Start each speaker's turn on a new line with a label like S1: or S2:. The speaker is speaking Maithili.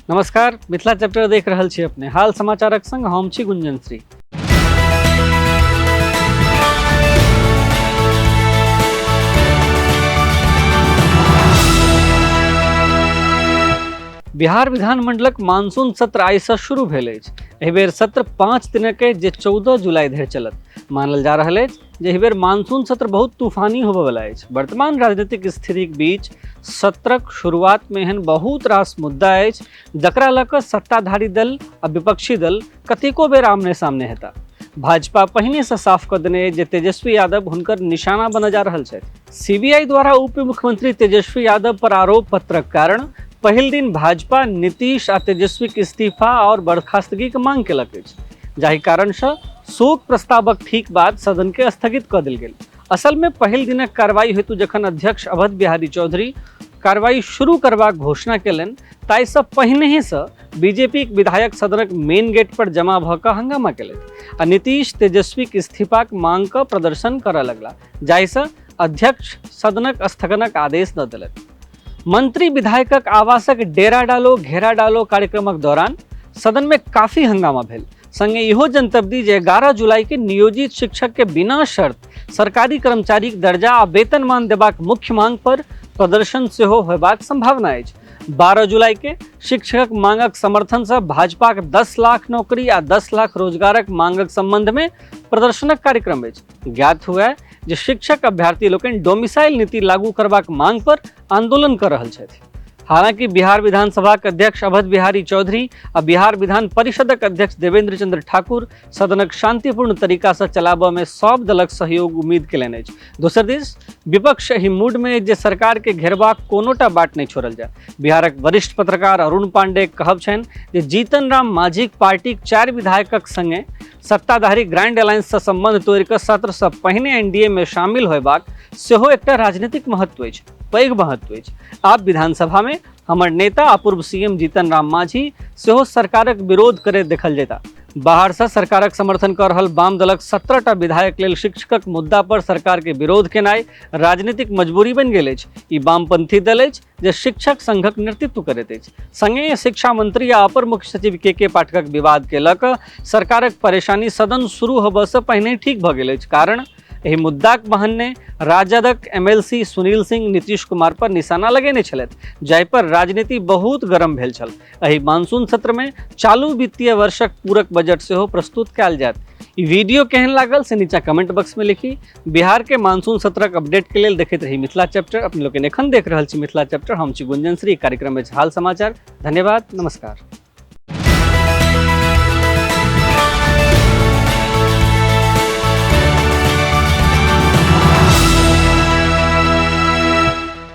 S1: नमस्कार, मिथिला चैप्टर देख रहल छी अपने। हाल समाचारक संग हम छी गुंजन श्री। बिहार विधानमंडलक मानसून सत्र आइसँ शुरू भेल अछि। एहि बेर सत्र 5 दिनक अछि जे 14 जुलाई धरि चलत। मानल जा रहल अछि जे एहि बेर मानसून सत्र बहुत तूफानी होबयवला अछि। वर्तमान राजनीतिक स्थितिक बीच सत्रक शुरुआतमे एहन बहुत रास मुद्दा अछि जकरा लऽ कऽ सत्ताधारी दल आ विपक्षी दल कतेको बेर आमने सामने हेता। भाजपा पहिनेसँ साफ कऽ देने अछि जे तेजस्वी यादव हुनकर निशाना बनय जा रहल छथि। सीबीआई द्वारा उप मुख्यमंत्री तेजस्वी यादव पर आरोप पत्रक कारण पहिल दिन भाजपा नीतीश आ तेजस्वीक इस्तीफा आओर बर्खास्तगीक मांग केलक अछि, जाहि कारणसँ शोक प्रस्तावक ठीक बाद सदन के स्थगित कऽ देल गेल। असल में पहिल दिनक कार्रवाई हेतु जखन अध्यक्ष अवध बिहारी चौधरी कार्रवाई शुरू करबाक घोषणा केलनि, ताहिसँ पहिनहिसँ बीजेपीक विधायक सदनक मेन गेट पर जमा भऽ कऽ हंगामा केलथि आ नीतीश तेजस्वीक इस्तीफाक मांग कऽ प्रदर्शन करऽ लगला, जाहिसँ अध्यक्ष सदनक स्थगनक आदेश दऽ देलथि। मंत्री विधायकक आवासक डेरा डालो घेरा डालो कार्यक्रमक दौरान सदन में काफी हंगामा भेल। संगे इहो जनतब दी जे 11 जुलाई के नियोजित शिक्षक के बिना शर्त सरकारी कर्मचारीक दर्जा आ वेतनमान देबाक मुख्य मांग पर प्रदर्शन सेहो होयबाक संभावना अछि। 12 जुलाई के शिक्षकक मांगक समर्थन से भाजपाक 10 लाख नौकरी आ 10 लाख रोजगारक मांगक संबंध में प्रदर्शनक कार्यक्रम अछि। ज्ञात हुए जे शिक्षक अभ्यर्थी लोकनि डोमिसाइल नीति लागू करबाक मांग पर आंदोलन कर रहल छथि। हालांकि बिहार विधानसभाक अध्यक्ष अवध बिहारी चौधरी आ बिहार विधान परिषदक अध्यक्ष देवेंद्र चंद्र ठाकुर सदनक शांतिपूर्ण तरीका से चलाबऽ में सब दलक सहयोग उम्मीद केलनि अछि। दोसर दिस विपक्ष एहि मूड में जे सरकार के घेरबाक कोनोटा बाट नहि छोड़ल जाय। बिहारक वरिष्ठ पत्रकार अरुण पांडे कहब छनि जे जीतन राम मांझीक पार्टीक 4 विधायकक संगे सत्ताधारी ग्रैंड अलायंस से संबंध तोड़ि कऽ सत्र से पहिने एनडीए में शामिल होयबाक सेहो एकटा राजनीतिक महत्व अछि, पैघ महत्व अछि। आब विधानसभा में हमर नेता आ पूर्व सीएम जीतन राम मांझी सेहो सरकारक विरोध करैत देखल जेता। बाहर से सरकारक समर्थन कर रहल वाम दलक 17टा विधायक लेल शिक्षकक मुद्दा पर सरकार के विरोध केनाइ राजनीतिक मजबूरी बनि गेल अछि। ई वामपंथी दल अछि जे शिक्षक संघक नेतृत्व करैत अछि। संगे शिक्षा मंत्री आ अपर मुख्य सचिव के पाठकक विवाद के लऽ कऽ सरकारक परेशानी सदन शुरू होबऽ से पहिने ठीक भऽ गेल अछि, कारण एहि मुद्दाक बहन्ने राजदक एमएलसी सुनील सिंह नीतीश कुमार पर निशाना लगेने छलथि, जाहि पर राजनीति बहुत गर्म भेल छल। एहि मानसून सत्र में चालू वित्तीय वर्षक पूरक बजट सेहो प्रस्तुत कयल जायत। ई वीडियो केहन लागल से नीचा कमेंट बॉक्स में लिखी। बिहार के मानसून सत्रक अपडेट के लेल देखैत रही मिथिला चैप्टर। अपने लोकनि एखन देख रहल छी मिथिला चैप्टर। हम छी गुंजन श्री। कार्यक्रम अछि हाल समाचार। धन्यवाद, नमस्कार।